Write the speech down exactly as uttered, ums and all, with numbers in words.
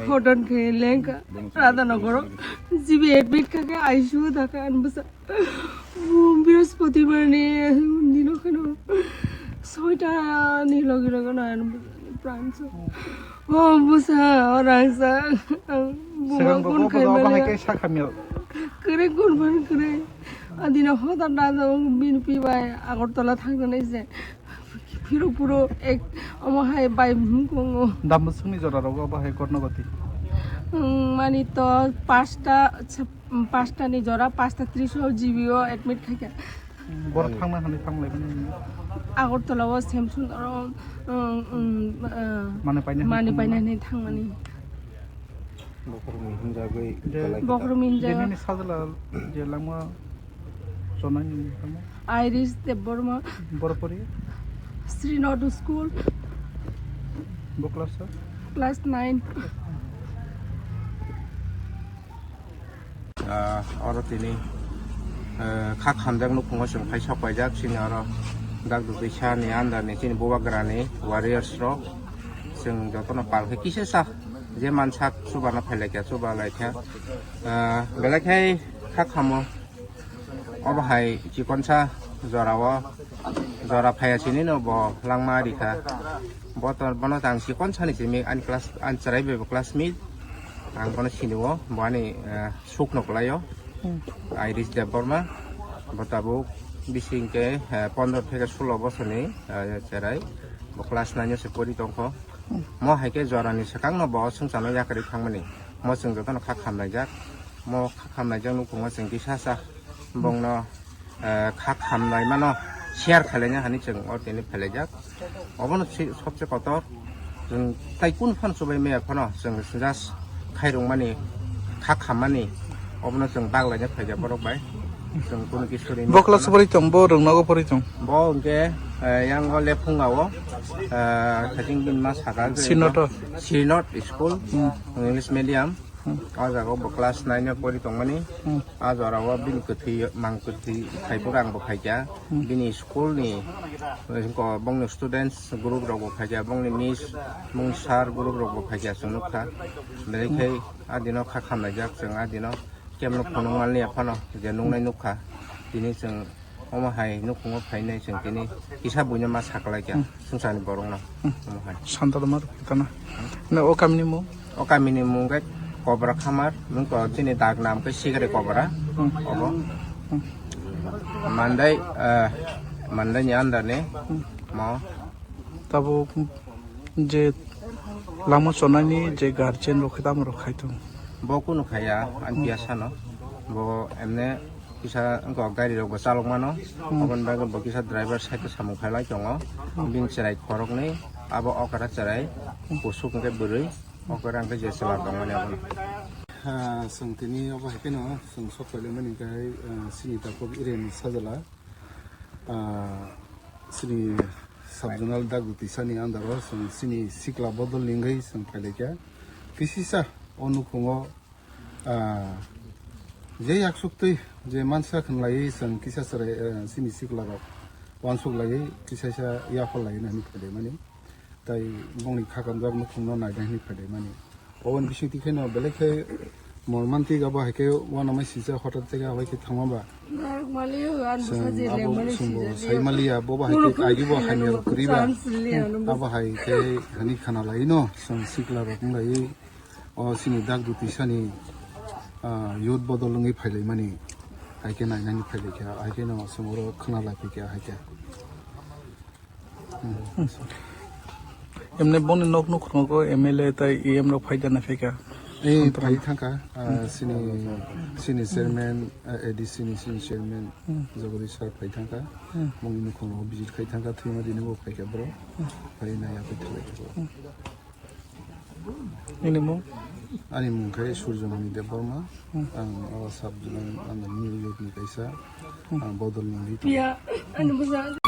Hodan khe lengkha. Radhanagoro. G B admit kha khe I C U thaka ani bwsa. Bwskango Brihaspatibar ni dino kheno soita ni logi logi no ani bwsa ni pran so. O bwsa, o rangsa. Buma kun khai mali. Kwrwi kun ban kwrwi. Adino hoda da bini pi bai Agartala thangna nai se. Phiro phuro ek omo hai bai hum kongo. Dambwswkni jora rogo abo hai Kornogoti. Mani to pasta, pasta ni jora pasta tris o G B o admit khaikha. Bor thangna hani thanglai bini. Agartala o Samson oro, um, um, uh, mani paina mani paina hani thangmani. Bokhorokni hinjagwi je belai kwtal. Bokhorokni hinja. Bini sajla je langma chonai ni tamo. Iris Debbarma. Boro pori? Srinath School. Bo class o? Class nine. Ah, oro tini, eh, kha khamjak nukhungo chwng phai sok paijak chini oro Dakdutisa ni under ni chini bubagra ni warriors rok chwng jotono pal khe kisa sa. Je mansak chubana phailaikha, chubalaikha. Ah, belai khai kha khamo. Obo hai chikonsa jorao, jora phaiya sinino bo langma rikha. Bo to, bono tang chikonsa ni simi ani class, ani chwrai bai bo classmate. Ang bono sinio, bo ani, eh, sukno kwlaio. Hmm. Iris Debbarma. Bo tabuk bising khe, eh, pondro theke sulo bosorni, eh, chwrai. Bo class nine o se pori tongkho. Hmm. Mo hai khe jorani swkangno bo swngcharno yakarwi thangmani. Mo chwng jotono kha khamlaijak. Mo kha khamlaijak nukhungo chwng kisa sa bongno, eh, kha khamlaimano share khailaina hani chwng o tini phailaijak. Obono si-, sobse kotor. Chwng tai kunu phano chubai maya phano chwng just khairokmani, kha khammani, obono chwng baglaina phaikha borok bai. Chwng kunu kisa ri maya phano. Bo class o pori tong, bo rwngnogo pori tong. Bo hwnkhe, eh, yang o lephunga o, eh, khating bini ma saka. Sinoto. Sinot school, hmm, English medium. Hmm. O jaga o bo class nine o pori tongmani. Hmm. A jora o bini kwthwi, mang kwthwi phai pura ang bo phaikha. Hmm. Bini school ni, eh, ko bongni students group rok bo phaikha, bongni miss, bongni sir group rok bo phaikha chwng nukha. Belai khai a dino kha khamlaijak chwng a dino kemno phunuk manliya phano je nuknai nukha. Tini chwng Omo hai nukhungo phainai chwng tini kisa buino ma saklaikha, hmm, swngcharni borokno. Hmm. Omo hai. Santalo ma rwkha tana. Hmm. Na o kamini mung? O kamini mung khe Kobra Khamar, mung ko chini dak nam khe Sigari Kobra. Hmm. Obo. Hmm. Mandai, eh, Mandai ni under ni, hmm, mo. Tabuk je lama chonani je guardian rok khe tamo rok khai tongo? Bo kunu khaya, ani, hmm, piyasano. Bo emne kisa wngkha gari rok bo chalok mano. Hmm. Oboni bagwi bo kisa driver side o samung khailai tongo. Hmm. Bini chwrai khoroknwi, abo okra chwrai, hmm, kusuk hwnkhe bwrwi, okra hwnkhe je chwla tongmani abono. Ah, chwng tini obo hai kheno chwng sok pailaimani hwnkhe, ah, chini takhuk Iren Sajala. Ah, chini sub-zonal Dakdutisa ni under o chwng chini sikla bodol ni wngwi chwng phailaikha. Kisisa o nukhungo, ah, je yaksuktwi je mansa khwnlaiwi chwng kisa chwrai, ah, chini sikla rok uansuk laiwi kisaisa yaphar laiwi nani phailaimani. Tai bongni kha kamjak nukhungno naina hwnwi phailaimani. Oboni bisingtwi kheno belai khe mormantik abo hai khe uanamai sijak hotat jaga abo hai khe thangma ba. Chwng abo chwngbo saimaliya, bobo hai khe kagibo hamya rok kwrwi ba. Abo hai khe hani khana lai no chwng sikla rok wng lai o chini Dakdutisa ni, ah, youth bodol wngwi phailaimani hai khe nainani phailaikha, hai khe no chwng oro khna lai phikha hai khe. Emne boni nok nukhungo M L A tai E M rok phai jana phaikha. Eh, phai thangkha, ah, sini, sini chairman, ah, A D C ni sini chairman, hmm, Jagadish sir phai thangkha. Hmm. Bongni nukhungo visit khai thangkha, thwima dini bo phaikha bro. Hmm. Phai nai ya phai thangkha bro. Hmm. Nini mung? Ani mung khe Surjomoni Debbarma. Ang o sub zone under New York ni kaisa, ang bodol ni leader.